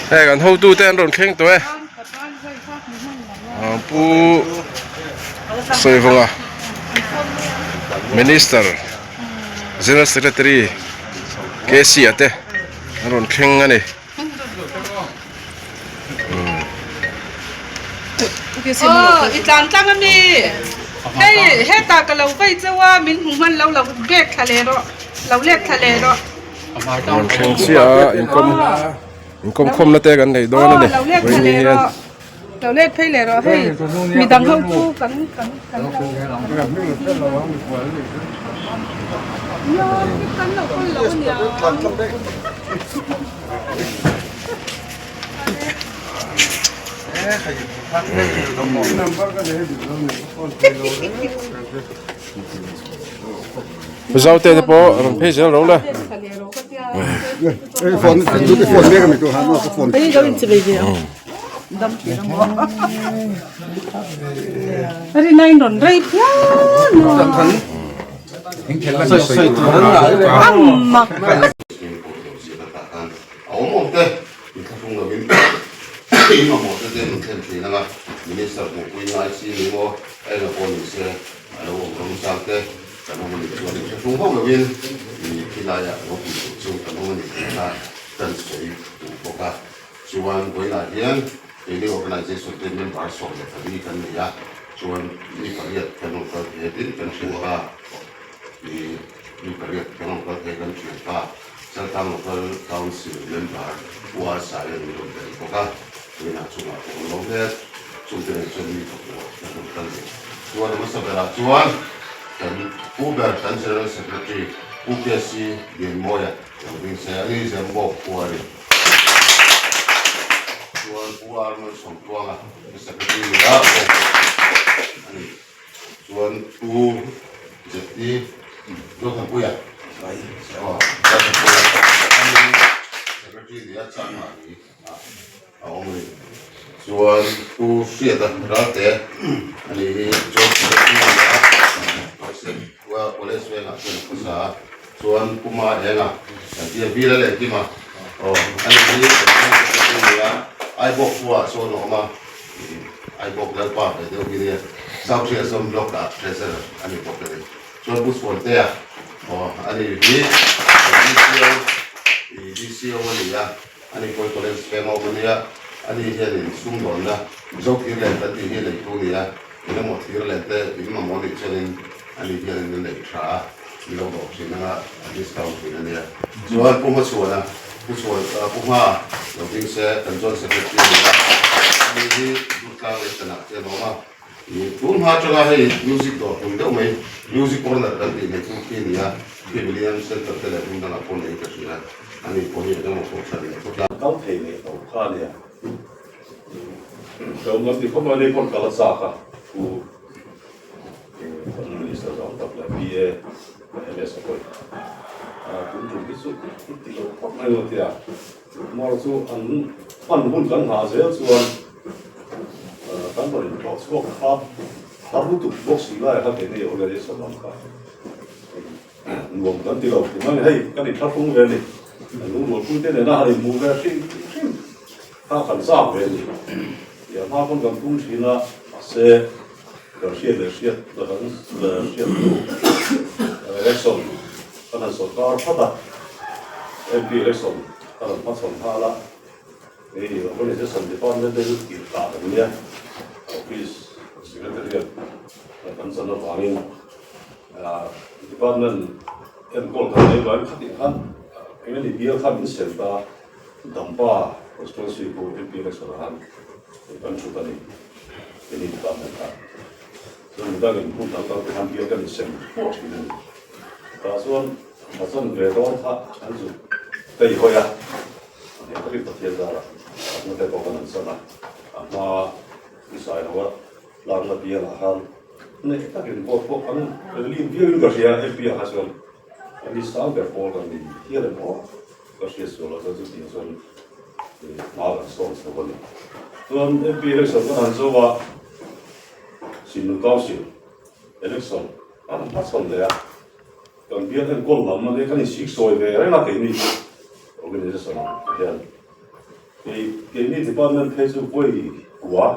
Hei kan hotute an rawn thleng tawh e pu Sawivawnga Minister General Secretary K C a te an rawn thleng a ni. I tlan tlang a mi hei hetah ka lo vei cheu a min hmu hman lo lo let thla leh rawh lo let thla leh rawh. Rawn thleng chiah a inkawm inkawm khawmna te kan nei dawn a ni vawiin hian. Lo let phei leh rawh hei midang ho chu kan kan kan lo kan lo kawl lo ania. Mizote te pawh rawn phei zel ro le. A awm awm te inthlahrung lovin in mamawh te te an thlen thin anga Minister hmuhpui ngai si ni maw enga pawh ni se a lo awm rawng chang te kan awm a nih chuan inthlahrung hauh lovin i khilaiah ropui tur chu kan awm a ni tih kha kan sawi duh bawk a. Chuan vawiinah hian keini organisation te member 14 kan nei a, chuan mi pariat kan rawn kal thei a tin kan hriat ta i mi pariat kan rawn kal thei a kan hriat ta Chaltlang Local Council member Pu R Saia min rawn tel bawk a, vawiinah chungah pawh an lo hle a, chungte nen chuan mi pakua kan rawn kal leh. Chuan a hmasa berah chuan kan pu ber kan General Secretary Pu KC Lianmawia lo ding se a ni Zembawk khua a ni. Chuan Pu Arnold Sawmtuanga hi Secretary ni a bawk a ni. Chuan Pu ZT Zothanpuia aw Zothanpuia a ni Secretary ni a changah ni a awm a ni. Chuan Pu Hriata Ralte a ni hi Joint Secretary ni a College vengah chuan a khawsa a. Chuan Puma Enga kan tia Vila leh Kima aw a ni hi kan chhungkaw te chu nia Aibawk khua ah sawn a awm a Aibawk Lalpa ve deuh hi nia South Hriasawm Block ah Treasurer a ni bawk a ni. Chuan Pu Chhuantea aw a ni hi DCO i DCO a ni a a ni pawhin College veng a awm a nia a ni hianin sumdawnna Mizo thir len kan tih hi neitu a ni a engemaw thir len te in mamawh a nih chuanin a ni hianin a nei tha a. Min lo dawh thin anga a discount thin a nia. Chuan Pu Hmachhuana, Pu Chhuan, Pu Hma lo ding se kan Joint Secretary a ni a, ani hi Durtlang leh Tanah te an awm a. Ih tun hma atanga hei music dawr pui deuh mai Music Corner kan tih nei chu khi a ni a, khi William Center te leh hmun dangah pawh nei ka hria a, ani pawh hi engemaw kohhran leh khawtlang. Kal thei leh lo kha a nia. Tlawm lam ti khawp mai ni pawn kal a chak a, Pu. Kan Minister zawng tak leh PA leh MS a pawih tun tum hi chu i ti lo khawp mai lo tia Mar chu an hman hun kan nghah zel chuan kan rawn intlawh chhuak kha har lutuk bawk si lai kha keini organization lam kha nuam kan ti lo ti mai hei kan inthlahrung ve a ni kan lungrualpui te nena han inhmuh ve hrim hrim kha kan zak ve a ni tia hma pawn kan tum thin a mahse Kan hriat leh hriat la kan hriat hnu election kan han sawrkar phawt a, MP election kan han hmachhawn nghal a, hei organisation department te chu tirh tah kan nia, office secretariat kan chan avangin department enkawl kan nei vangin khatih khan eng emaw bial kha min sem ta, Dampa constituency pawh MP election ah khan kan thut a ni. Keini department ah chuan midang in hmun dang dang te khan bial kan insem pawh thin a ni. Tah chuan a chan ve dawn kha an zuk tei hawi a, a hneh takin Pathian zarah chakna te pawh kan han chan a, a hma i sai lo a tlakna bialah khan hneh takin vote pawh kan lim viau in ka hria MP ah kha chuan a ni sang ber pawl kan ni hial em aw. Ka hriat sual ah chuan chutiang chuan hma kan sawn chho a ni. Chuan MP election kan han zo a, Sinnu Council election kan han hmachhawn leh a, kan bial enkawl lam a nia kan insik sawi ve reng a keini organisation ah hian. Kei keini department phei chu vawi kua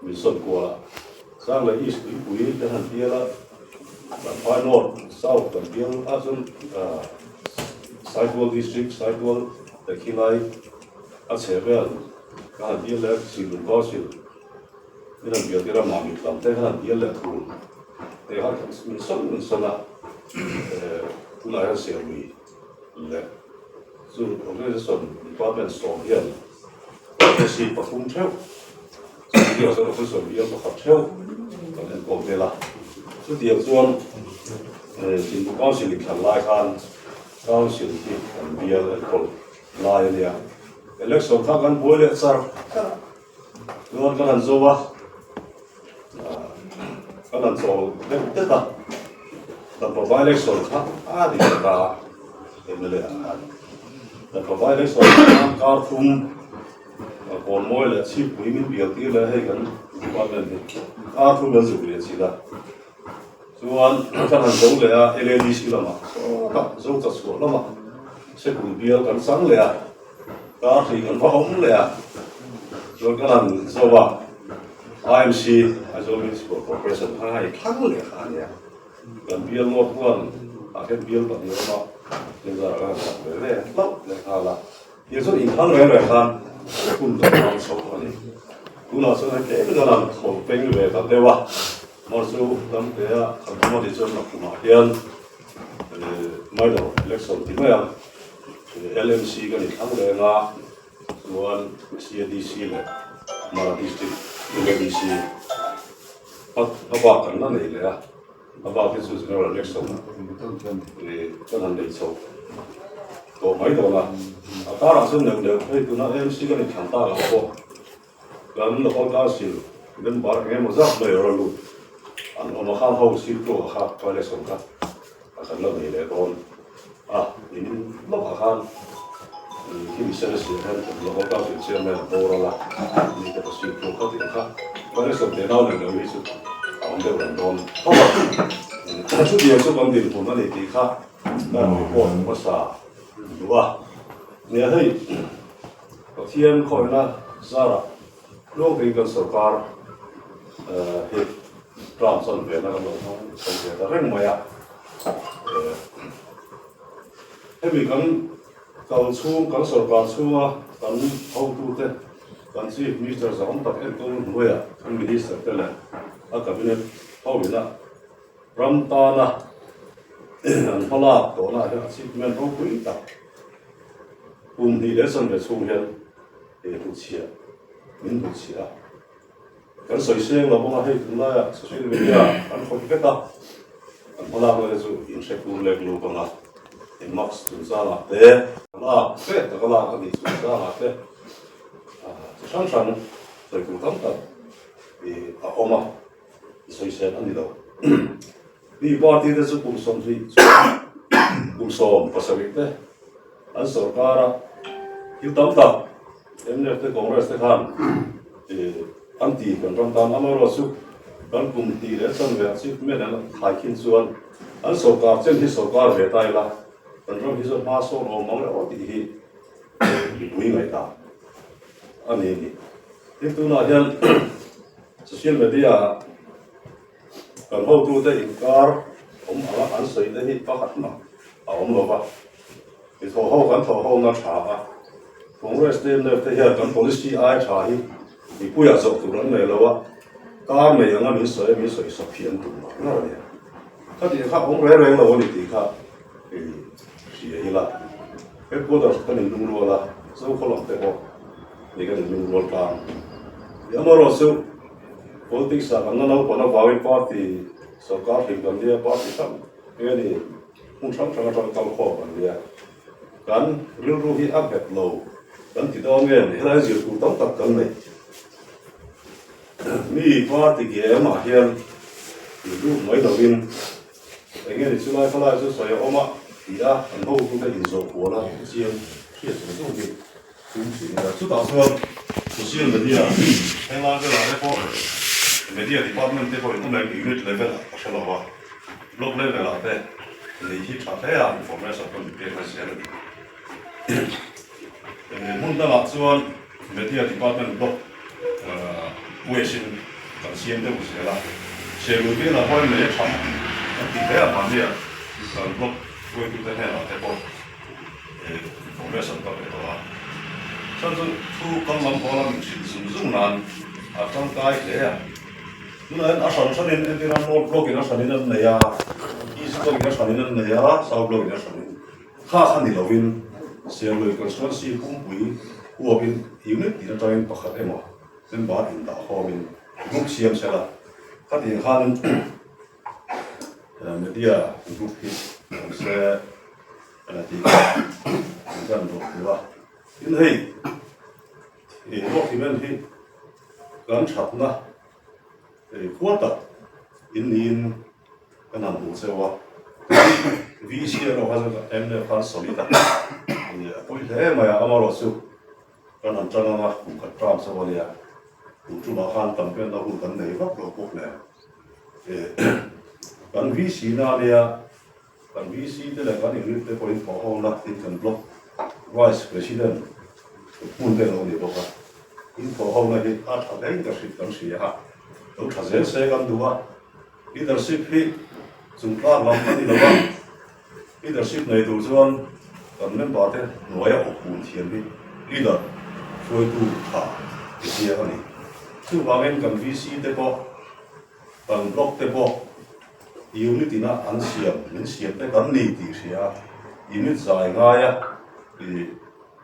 min sawn kual a, Sang leh East tuipui kan han bial a, Lamphai North, South kan bial a chuan Saitual District, Saitual leh khilai a chhe vel kan han bial leh a, Silung Council min han bial tir a, Mamit lam te kan han bial leh thul te kha min sawn min sawn a, tunah hian Serlui leh chu Organisation Department sawm hian Office pathum theuh Studio chuan Officer bial pakhat theuh kan enkawl tel a. Chutiang chuan Chintu Council inthlan lai khan Council hi kan bial enkawl lai a nia. Election kha kan buai leh char char a, chuan kan han zo a, kan han chawl deuh det a, Dampa by-election kha a ni leh ta a, mla ah khan Dampa by-election khan kar thum Kawn mawi leh chhipui min bial tir leh hei kan department hi kar thum kan zuk leh chhil a, chuan kan han zo leh a LADC lamah sawtah zo cha chhuah lamah Sepui bial kan chang leh a, kar hri kan va awm leh a, chuan kan han zo a IMC Aizawl Municipal Corporation kha hei thlang leh kha a nia. Kan bial ngawt huan ah hian bial pahnih a awm a, Chinzara kan han chak ve ve hlauh leh nghal a. Tiang chuan inthlang reng reng khan hun kan hmang chho a ni. Tunah chuan hei tlem in an thaw peng ve ta deuh a, mar chu Damtea kan awm a nih chuan nakhumah hian minor election ti mai ang LMC kan inthlang reng a, chuan CADC leh Mara District LADC a bak kan la nei leh a. A bak hi chu general election kan han nei chho tawh mai dawn a, a karah chuan neuh neuh hei tuna AMC kan inthlan tak ang pawh kan local council member eng emaw zat mai a rawn lut an awm a, khang ho sir tawk a kha by election kha a kan la nei leh dawn a, nimin lawkah khan khi mi sen a siam hian kan local council chairman a boral a, mi te ka sir tawk kha tih ang kha by election teh nau neuh neuh hi chu a awm deuh reng dawn tho a, chutiang chu kan dinhmun a ni tih kha kan report hmasa duh a, nia hei Pathian khawihna zarah Tluangpui kan sorkar hi term chuan vena kan lo hmang chho ve ta reng mai a. Hemi kan kal chhung, kan sorkar chhunga kan hotute, kan Chief Minister zahawm tak enkawl hnuaiah kan Minister te leh a Cabinet ho ina ram tana an hmalak tawhna hian achievement ropui tak kum hnih leh chanve chhung hian he hmuchhiah min hmuchhiah a, kan sawi seng lo bawk a, hei tunlaiah social media an khawih vek a, an hmalakna te chu inhre kur lek luk ang a, eng mask chungchangah te, lak fe taka lak a nih chungchangah te chi hrang hrang sawi tur tam tak a awm a, sawi sen a ni lo. Mi party te chu kum 20 chuan kum 17 te an sorkar a, thil tam tak mnf te Congress te khan an ti kan ram tan amaherawhchu kan kum hnih leh chanve ah achievement an thaikhin chuan an sorkar chen hi sorkar ve ta ila kan ram hi chu hma sawn awm ang reuh a tih hi mipui ngaihdan a ni a ni. Tin tunah hian social media ah Kan hotute inkar awm anga an sawi te hi pakhat mah a awm lo va, mi thawh ho kan thawh ho na tha a, Congress te mnf te hian kan policy ai tha hi mipuiah zawh tur an nei lo a, kar nei anga min sawi a min sawi sak hi an tum ngar ngar a nia. Khatih kha awm reng reng lo a ni tih kha hria ila, headquarters kan inlungrual a, Zokhaw lam te pawh ni kan inlungrual tlang. Amaherawhchu Politics ah kan la naupang avangin party sorkar hlim kan nia, party hrang nge ni hmun hrang hrang atanga kal khawm kan nia. Kan rilru hi a nghet lo kan ti dawn nge ni, helai zir tur tam tak kan nei. Mi party game ah hian tih duh mai lovin eng nge ni chulai khalai chu sawi a awm a ti a, kan hotute inzawh kual a chiang hriat chung chung hi. Chutah chuan social media henglai velah te pawh media department te pawhin awm eng unit level ah ka hre lo a, block level ah te nei hi tha hle a information pawh min pek nasa zel a ni. Hmun dangah chuan. Media Department Block West in kan siam deuh zel a, Serlui velah pawh hian lei a tham kan tih hle a mahnia kan block hruaitute hnenah te pawh information ka pe tawh a, chhan chu thu kal lam haw lam inhrilh zung zung nan a tangkai hle a, tunah hian a hran hranin entirna North Block in a hranin an nei a, East Block in a hranin an nei a, South Block in a hranin. Kha kha ni lovin Serlui Constituency pumpui huapin unit tin atangin pakhat emaw member indahkhawmin group siam se la, khatiang khanin media group hi awm se a tih kha an kan rawh tur a. Tin hei ih document hi kan thatna khua tak in niin Kan han hmuh cheu a, VC erawh kha chu mnf khan solid a ni a pawi hle mai a, amaherawhchu kan han tan ang a, kum khat term chauh a nia, kum tumah khan campaign na hun kan nei vak lo bawk nen kan VC na a nia, kan VC te leh kan unit te pawhin thawh ho na tin kan block vice president hmun te lo ni bawk a, in thawh ho na hi a tha hle in ka hrilh kan hria a, lo tha zel se kan duh a. Leadership hi chungtlak lam a ni lo a, leadership nei tur chuan kan member te hnuaia awp hun thiam hi leader hruaitu tha ti chiang a ni. Chuvangin kan VC te pawh, kan block te pawh unit ina an siam, min siam te kan ni tih hria a, unit zai ngaia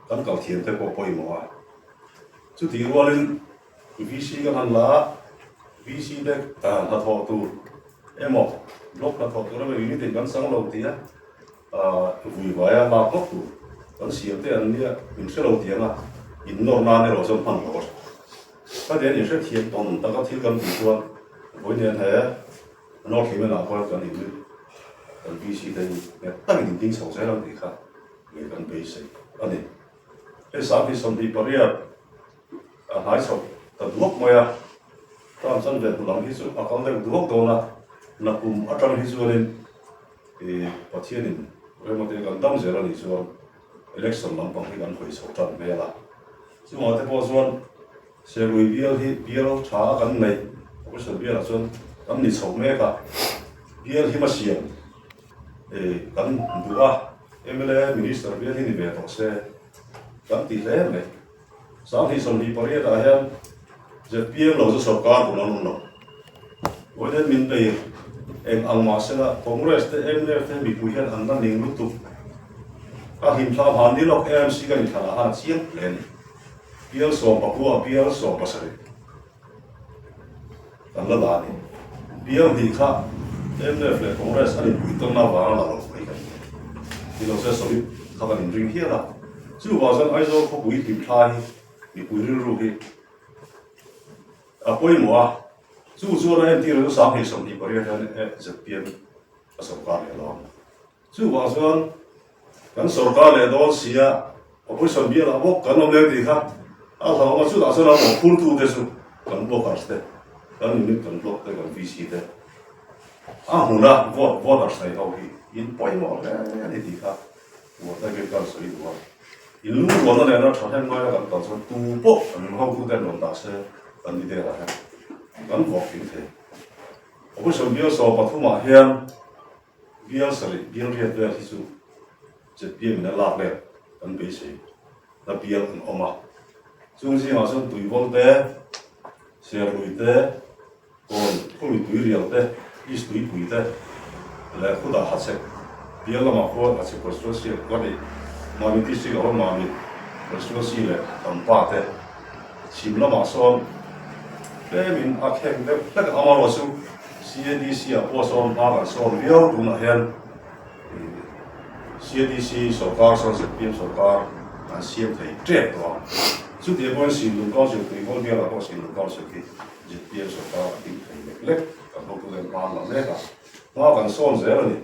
kan kal thiam te pawh pawimawh a. Chutih rualin VC kan han la a, VC te hnathawh tur emaw block hnathawh tur emaw unit in kan chang lo tih a vui vaia lak ngawt tur kan siam te an nia min hre lo tiang a in nawr nan erawh chuan hman lo a tha. Khatiang in hrethiam tawn taka thil kan tih chuan vawi nen he North Hlimen ah pawh kan unit kan VC te hi nghet takin in ding chho zel ang tih kha ngei kan beisei a ni. Hei 28 A hnai chho ta duak mai a, tan chan ve hnu lam hi chu a kal deuh duak dawn a, nakum atang hi chuanin ih Pathianin remate kan dam zel a nih chuan election lampang hi kan hawi chho tan hmel a, chungah te pawh chuan Serlui bial hi bial tha a kan neih opposition bialah chuan kan ni chho mek a, bial hi hmasiam ih kan duh a, mla minister bial hi ni ve tawh se kan ti hle mai. 2028 ah hian zpm lo chu sorkar tur an awm lo. Vawiin min bei eng ang mah sela Congress te mnf te mipui hian an la ning lutuk. A hlimthla hman ni lawk AMC kan inthlan ah khan a chiang hle a ni. Bial 19 ah bial 17 kan la la a ni. Bial hnih kha mnf leh Congress an inpui tawnna avanga la lo mai kan ni. Ni lo se solid kha kan inring hial a. Chuvang chuan Aizawl khawpui hlimthla hi mipui rilru hi a pawimawh a, chu chuan a entir chu 2028 hian zpm a sorkar leh dawn. Chuvang chuan kan sorkar leh dawn sia opposition bialah bawk kan awm leh tih kha a hlauhawm a, chutah chuan a mawhphurtute chu kan blockers te, kan unit kan block te, kan VC te a hmuna vote voters nei ho hi in pawimawh hle a ni tih kha vote takin kan sawi duh a. In lungrualna lehna tha hnem ngaia kan kal chuan tu pawh kan hotute an rawn dah se kan ni derah hian kan vote tling thei. Opposition bial 13 ah hian Bial sarih bial riat vel hi chu zpm in a lak leh kan beisei na bial an awm a, chung zingah chuan Tuivawl te, Serlui te, Kawn Khawlui Tuirial te, East Tuipui te leh Khudah Hachhek bial lamah khuan Hachhek Constituency a kan nih Mamit District ah khuan Mamit Constituency leh Dampa te chhim lamah sawn tlemin a khek deuh hlek a, amaherawhchu CADC ah pawh sawn hma kan sawn viau tunah hian CADC sorkar sawn zpm sorkar an siam thei tep tawh a, chutiang pawhin Sinlung Council Tuivawl bialah pawh Sinlung Council khi zpm sorkar a ding thei lek lek kan hotuten hma an la mek a, hma kan sawn zel a ni.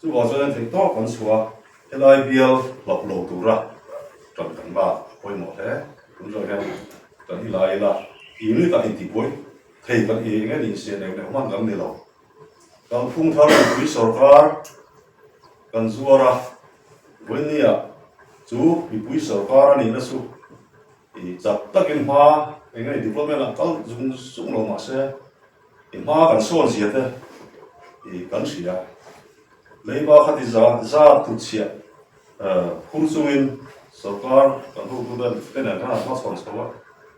Chuvang chuan theih tawk kan chhuah a, helai bial hlauh lo tura tan kan lak a pawimawh hle. Tun zawng hian kan i la ila, unit ah intibuai thei kan i eng nge ni insiah neuh neuh hman kan ni lo. Kan phung thar mipui sorkar kan zuar a, vawinia chu mipui sorkar a nihna chu. I chak takin hma eng nge development ah kal zung zung lo mahse i hma kan sawn zia te i kan hria. Leiba kha ti za za tut chhiah phur chungin sorkar kan hotu ten te nen khan an hmachhawn chho a.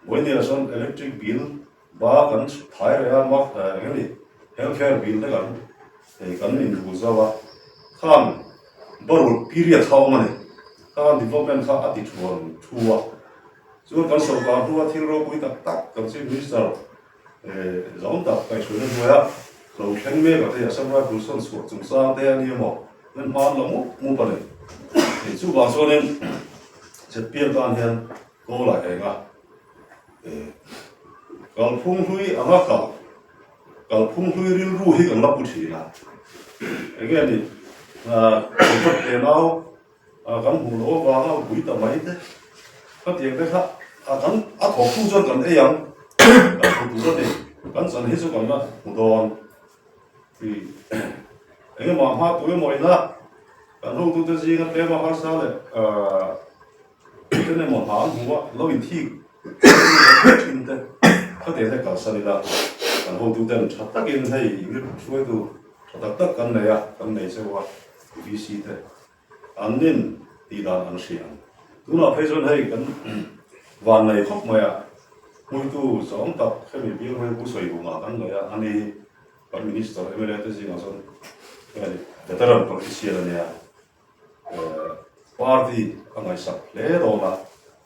Vawinia chuan electric bill ba kan thai reh a mak eng nge ni health care bill te kan kan inrul zo a. Khang barul period kha a awm a ni. Kha development kha a ti thuan thu a, chuan kan sorkar hnua thil ropui tak tak kan Chief Minister zawng tak kaihhruaina hnuaia lo thleng mek a te Assam Rifle sawn chhuah chungchang te a ni emaw nan hma an la mup mup a ni. Chuvang chuanin ZPM tan hian goal a eng a, kalphung hlui anga kal, kalphung hlui rilru hi kan la pu thin a, enge ni kawt tenau Kan hmuh loh avanga ui ta mai te khatiang te kha a kan a thawktu chuan kan ei ang kan hmu tur a ni kan chan hi chu kan la hmu dawn tih engemaw hma tu emaw ina kan hotute zinga tlema harsa leh ten emaw hna an hmu a lo inthik thin te khatiang te kalsan ila kan hotuten tha takin hei unit hruaitu tha tak tak kan nei a kan nei cheu a VC te. An nin tih dan an hria ang. Tunah phei chuan hei kan van nei khawp mai a, hmuitu zawng tak hemi bial hmel pu sawi hunah kan ngaih a, ani hi kan Minister mla te zingah chuan heng veteran politician a nia, party a ngaihsak hle dawn a,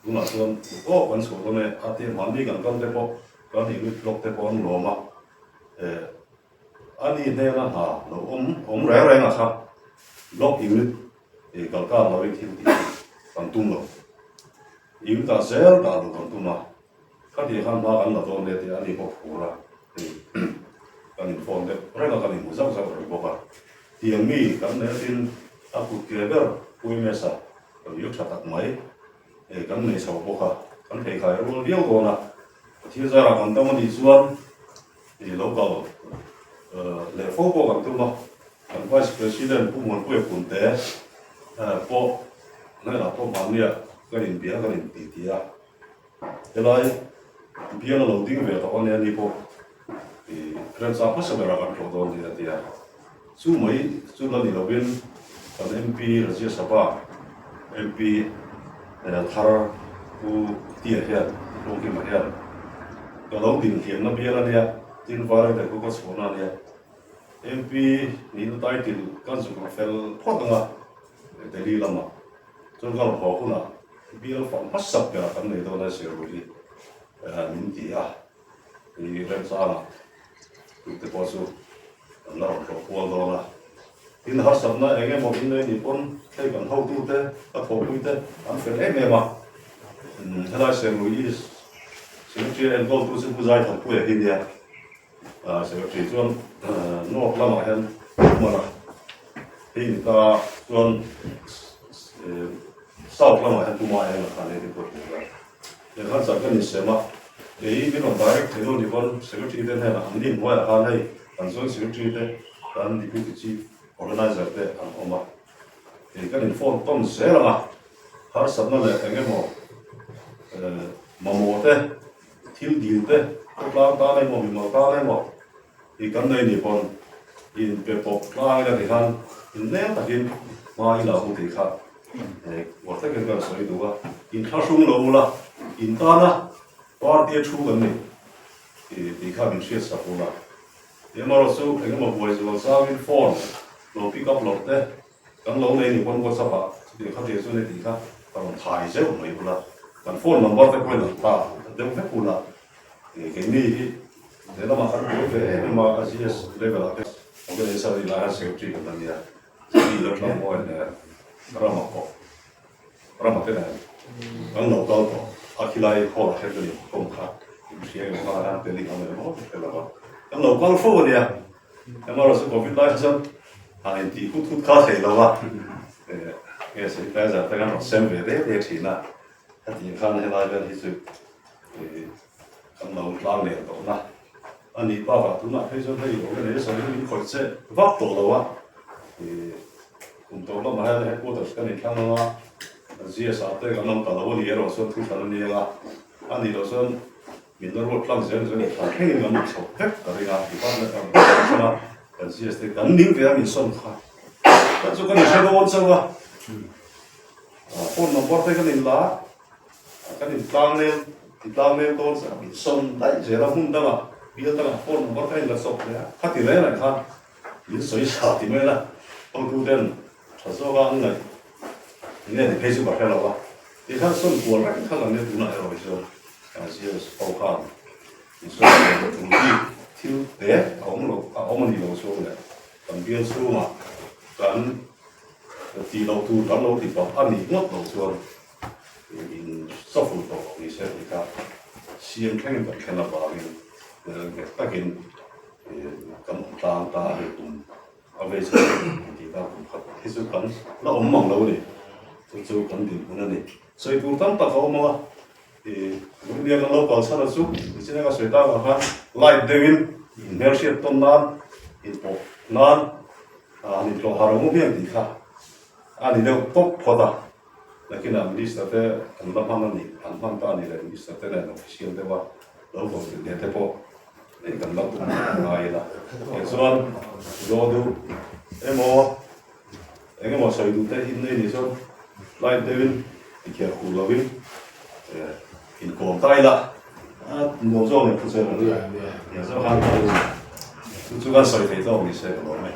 tunah chuan aw kan chhuah dawn e a tia mahni kan kal te pawh kan unit block te pawh an lawm a, A ni hnena hna lo awm awm reng reng a kha block unit ih kalkar lo in thil tih hi kan tum lo. Unit ah zel dah lo kan tum a, khatiang khan hma kan la dawn nia tih a ni pawh phur a, hei kan in phone deuh reng a kan inhmu zauh zauh reng bawk a. Tiang mi kan nei atin a kut ke ber Pu Msa ka vil tha tak mai hei kan nei chho bawk a, kan pheikhai rual viau dawn a, Pathian zarah kan tam a nih chuan I lo kal leh fo pawh kan tum a, kan Vice President Pu Muanpuia Punte pawh hnenah pawh mahnia kan inbia kan inti ti a, helai bial a lo ding ve tawh a nia ni pawh i remchang hmasa berah kan tlawh dawn ni a ti a, chu mai chu la ni lovin kan MP Rajya Sabha MP Thar Pu Tia hian Pu Kima hian ka lo din hliamna bial a nia, tin Vairengte khu ka chhuahna a nia, MP nihna title ka zuk la fel phawt ang a, Delhi lamah chuan ka rawn haw hunah bial fang hmasak berah kan nei dawn a Serui hi min ti a, i remchangah tute pawh chu kan la rawn tlawh kual dawn a. Tin, harsatna eng emaw in nei nih pawn hei kan hotute, ka thawhpuite an fel em em a. Helai Serlui East Secretary a enkawltu chu Pu Zaithanpuia hi nia. Secretary chuan North lamah hian Kumara hi ni ta chuan South lamah hian Puma Enga kha nei te pawh a hmu a. Lehkha chak kan insem a, kei min rawn direct thei lo ni pawn Secretary te hnenah an lim hnuaiah khan hei kan Joint Secretary te kan Deputy Chief Organiser te an awm a, kei kan in phone tawn zel ang a, harsatna leh eng emaw mamawh te, thil dil te, khawtlang tan emaw mimal tan emaw i kan nei ni pawn in pe pawp tlang ila ti khan in nel takin hma i la hu tih kha uar takin kan sawi duh a, in thlahrung lo ula in tana party a thu kan ni tih kha min hriat sak ula, emarawh chu engemaw buai zual changin phone lo pick up loh te Kan lo nei ni pawn WhatsApp ah chutiang kha tir chu ni tih kha ka rawn thai zeuh mai bula, kan phone number te pawhin an ta deuh vek bula, keini hi he lamah kan buai ve em em a, a GS level ah te organizer ni lai hian secretary kan la nia, mi la tlang mawi leh rama pawh rama te nen kan lo kal tawh a khilai hall ah hian kan inkhawm kha inhria emaw kha hian tel in awm emaw ka hre lo a, kan lo kal fo a nia. Amaherawhchu chu Covid lai kha chuan han intih hut hut kha thei lo a, nge sanitizer te kan rawn sem ve de de thin a, hetiang khan helai vel hi chu kan lo tlang leh tawh na a nih bakah tunah phei chuan hei organization hi min khawih che vak tawh lo a, kum tawh lamah hian headquarters kan inthlang ang a, GSR te kan awm ta lo a ni erawh chuan thu hran a ni ang a. A nih loh chuan min la ruat tlang zel chuan thla thlengin kan chho vek ka ring a, department ang hrang a kan CS te kan ning ve a min sawn kha. Kan chu kan inhre dawn chauh a, phone number te kan inla a, kan intlang nel intlang nel dawn chauh a, min sawn daih zel a hmun dangah bial dangah phone number kan inla chawp leh a, khati reng reng khan min sawi sa ti mai la, hotu ten tha zawka an ngaih nge ni phei chu ka hre lo a, tikhan sawn kual reng kha kan nia tunah erawh hi chuan kan CS ho khan min sawn kual tum bik thil te a awm lo a awm a ni lo chuang leh kan bial chhungah kan tih loh tur kan lo ti pah a nih ngawt loh chuan in shuffle tawh lo ni se tih kha siam thlengin kan thlen avangin nghet takin kan awm tlang ta a ni kum A vei chho ang tih ta kum khat hi chu kan la awm mang lo a ni. Chu chu kan dinhmun a ni. Sawi tur tam tak a awm ang a, ih Lunglia kan lo kal chhan a chu nichin anga sawi tak ang khan light deuhin inhmelhriat tawn nan, inpawh nan han intlawh harh ang u hian tih kha a ni deuh tawp phawt a. Nakinah Minister te an la hman a ni, an hman ta a ni leh Minister te nen official deuha lo vawm leh te pawh Hei kan la tum ngai ila. Tichuan zo duh emaw eng emaw sawi duh te in nei ni chuan light deuhin tikhiah huh lovin inkawm ta ila a nuam zawk leh phuchel ang nia zawk khan chu chu kan sawi thei tawk ni se ka lawm e.